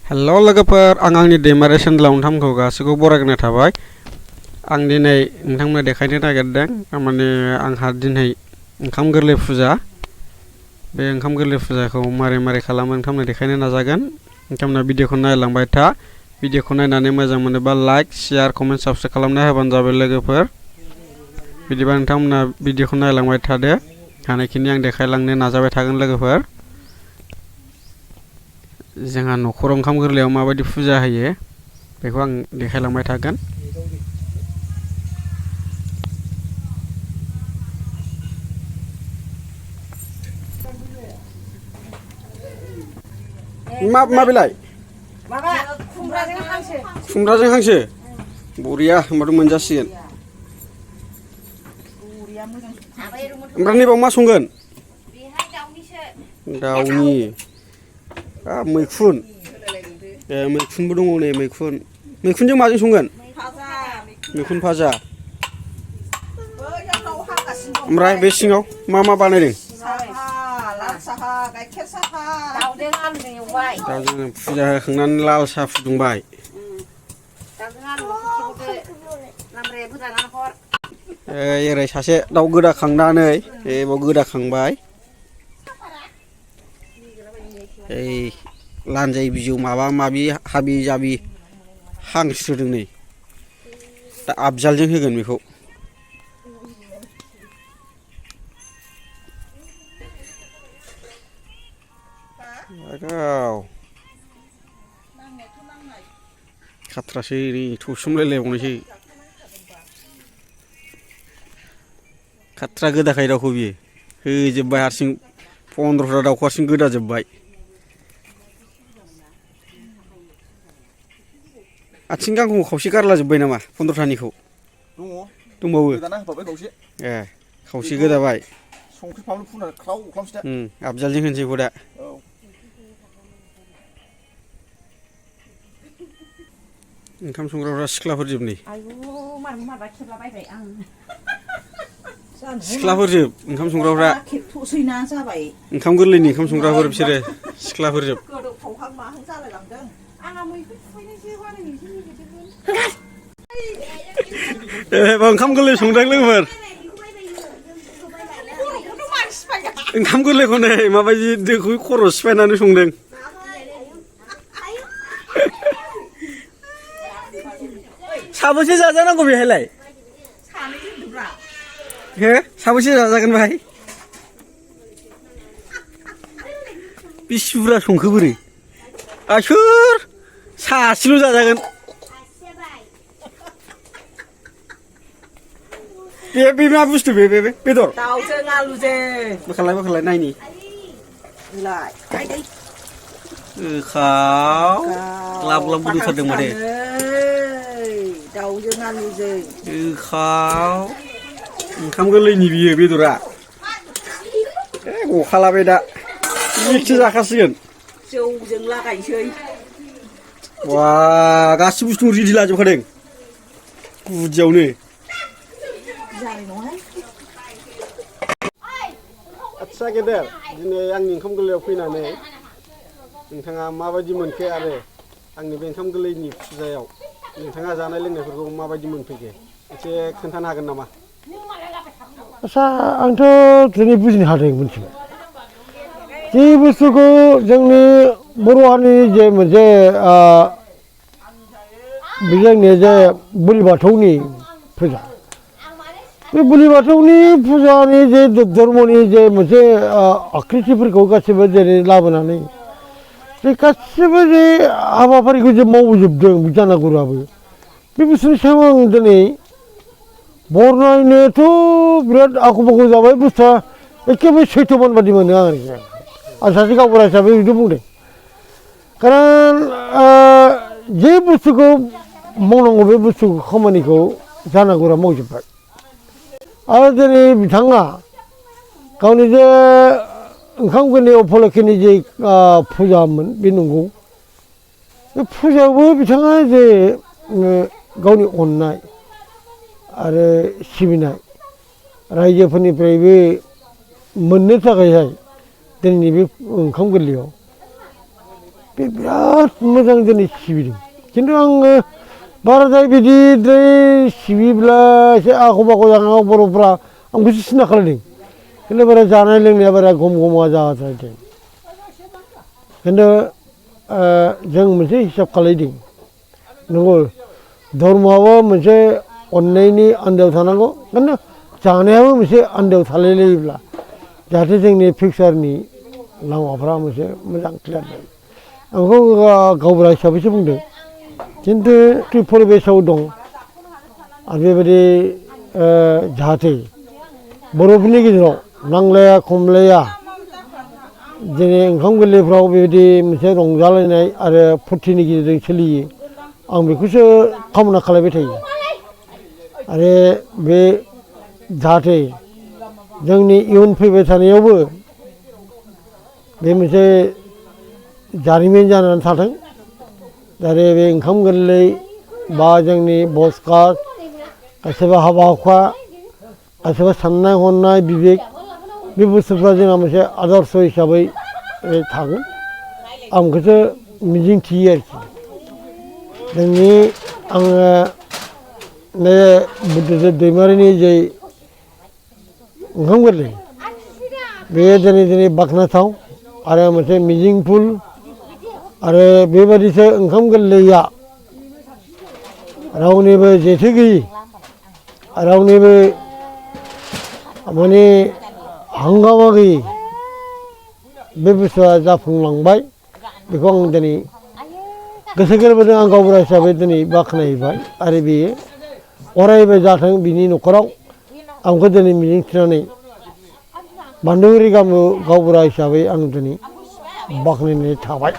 हेल' लोगोफोर आं आंनि दैमारि चेनेलाव नोंथांमोनखौ गासैखौ बरायग्रोनाय थाबाय। आं दिनै नोंथांमोननो देखायनो नागिरदों थारमाने आंहा दिनै ओंखाम गोरलै फुजा। बे ओंखाम गोरलै फुजाखौ मारै मारै खालामो नोंथांमोननो देखायनो नाजागोन। नोंथांमोना भिडिअखौ नायलांबाय था। भिडिअखौ नायनानै मोजां मोनोबा लाइक, शेयार, कमेन्ट, साबस्क्राइब खालामना होबानो जाबाय लोगोफोर। बिदिबा नोंथांमोना भिडिअखौ नायलांबाय थादो। हानायखिनि आं देखायलांनो नाजाबाय थागोन लोगोफोर। जोंहा न'खराव ओंखाम गोरलैयाव माबायदि फुजा होयो बेखौ आं देखायलांबाय थागोन। मा बिलाइ? माबा खुमब्राजों हांसो। खुमब्राजों हांसो। बरिया होमबाथ' मोनजासिगोन। ओमफ्राय नैबाव मा संगोन? बेहाय दाउनिसो। दाउनि मैखुन। मैखुनबो दङ नै मैखुन। मैखुनजों माजों संगोन? मैखुन भाजा। ओमफ्राय बे सिङाव मा बानायदों? लाल साहा, गाइखेर साहा, दाउजों आलुजों एवबाय। दाउजों फुजा होखांनानै लाल साहा फुदुंबाय। दाउजों आलुजों खेबसे लामब्राया गोदानानै हर। ओरै सासे दाउ गोदाखांनानै बाव गोदाखांबाय। लानजाय बिजौ माबा माबि हाबि जाबि हांस्रोदों नै। दा आबजालजों होगोन बेखौ। खाथ्रासै नै थौसोमलायलायबावनायसै। खाथ्रा गोदाखायो दाउखौ बियो होजोबबाय हारसिं 15टा दाउखौ हारसिं गोदाजोबबाय। आथिं गांखंखौ खावसे गारलाजोब्बाय नामा 15टानिखौ? दंबावो। खावसे गोदाबाय। संख्रि फानलु फुननानै ख्राव खालामसै दा। आबजालजों होनसै बेखौ दा। ओंखाम संग्राफ्रा सिख्लाफोर जोब नै। माबा खेबला बायबाय आं। सिख्लाफोर जोब ओंखाम संग्राफ्रा। खेबथ'सैना जाबाय। ओंखाम गोरलैनि ओंखाम संग्राफोर बिसोरो सिख्लाफोर जोब। गोदौफावहां माहां जालायलांदों। आंहा मैगं खुबैनोसो बानायनोसो नागिरदोंमोन। ओंखाम गोरलै संदों लोगोफोर। ओंखाम गोरलैखौ नै माबायदि दैखौ खर' सिफायनानै संदों। साबैसे जाजानांगौ बेहायलाय? हो साबैसे जाजागोन बेहाय? बेसे बुरजा संखो बोरै? सोर सासेल' जाजागोन। बे मा बुस्थु बे बेदर? दाउजों आलुजों। बोखारलाय नायनि। ग्लाब ग्लाब गोदौथारदों माथो। दाउजों आलुजों। ओंखाम गोरलैनि बियो बेदरा। गखालाबाय दा एसे जाखासिगोन। जौजों लागायनोसै। वा गासिबो बुस्थु रेडि लाजोबखादों गुदियावनो। आदसा गेदेर दिनै आंनि ओंखाम गोरलैयाव फैनानै नोंथाङा माबायदि मोनखो आरो आंनि बे ओंखाम गोरलैनि फुजायाव नोंथाङा जानाय लोंनायफोरखौ माबायदि मोनफैखो एसे खोन्थानो हागोन नामा? आदसा आंथ' दिनै बुजिनो हादों मोनथिबाय। जि बुस्थुखौ जोंनि बर' हारिनि जे मोनसे जोंनि जे बोलि बाथौनि फुजा। बे बोलि बाथौनि फुजानि जे धर्मनि जे मोनसे आखृतिफोरखौ गासैबो जेरै लाबोनानै बे गासिबो जे हाबाफारिखौ जे मावजोबदों जानागुरुआबो बे बुस्थुनि सायाव आं दिनै बरनायनोथ' बिराद आख' फाख' जाबाय बुस्थुआ एखेबारे सैथोमान बादि मोनो आरोखि आं सासे गावबुरा हिसाबै बिदि बुंदों। खारन जे बुस्थुखौ मावनांगौ बे बुस्थु खामानिखौ जानागुरुआ मावजोब्बाय। आरो दिनै बिथाङा गावनि जे ओंखाम गोरलै उपलक्षेनि जे फुजामोन बे नंगौ। बे फुजायावबो बिथाङा जे गावनि अननाय आरो सिबिनाय रायजोफोरनिफ्रायबो मोननो थाखायहाय दिनैनि बे ओंखाम गोरलैयाव बे बिराद मोजां दिनै सिबिदों खिन्थु आङो बाराद्राय बिदिद्राय सिबिब्ला एसे आख' फाख' जानांगौ बर'फ्रा आंखौसो सिन्था खालामदों खिन्थु बारा जानाय लोंनाया बारा गम गमा जाद्रायदों खिन्थु जों मोनसे हिसाब खालायदों नंगौ धर्मआबो मोनसे अननायनि आन्दोआव थानांगौ खिन्थु जानायाबो मोनसे आन्दोआव थालायलायोब्ला जाहाथे जोंनि फिउचारनि लामाफ्रा मोनसे मोजां क्लियार जायो आंखौ गावबुरा हिसाबैसो बुंदों खिन्थु परिबेसाव दं आरो बेबायदि जाहाथे बर'फोरनि गेजेराव नांलाया खमलाया दिनै ओंखाम गोरलैफ्राव बेबायदि मोनसे रंजालायनाय आरो फुरथिनि गेजेरजों सोलियो आं बेखौसो कामना खालामबाय थायो आरो बे जाहाथे जोंनि इयुन फैबाय थानायावबो बे मोनसे जारिमिन जानानै थाथों आरो बे ओंखाम गोरलै बा जोंनि भज कास गासैबो हाबा हुखा गासैबो साननाय हनाय बिबेक बे बुस्थुफ्रा जोंहा मोनसे आदर्श हिसाबै थागोन आं बेखौसो मिजिं थियो आरोखि जोंनि आङो बे बुद्धदेब दैमारिनि जे ओंखाम गोरलै बे दिनै बाख्नायथाव आरो मोनसे मिजिंफुल आरो बेबादिसो ओंखाम गोरलैया रावनिबो जेथो गैयि रावनिबो माने हांगामा गैयि बे बुस्थुआ जाफुंलांबाय बेखौ आं दिनै गोसो गोरबोजों आं गावबुरा हिसाबै दिनै बाख्नायबाय आरो बेयो अरायबो जाथों बिनि न'खराव आंखौ दिनै मिजिं थिनानै बान्दोगुरि गामियाव गावबुरा हिसाबै आं दिनै बाख्नायनाय थाबाय।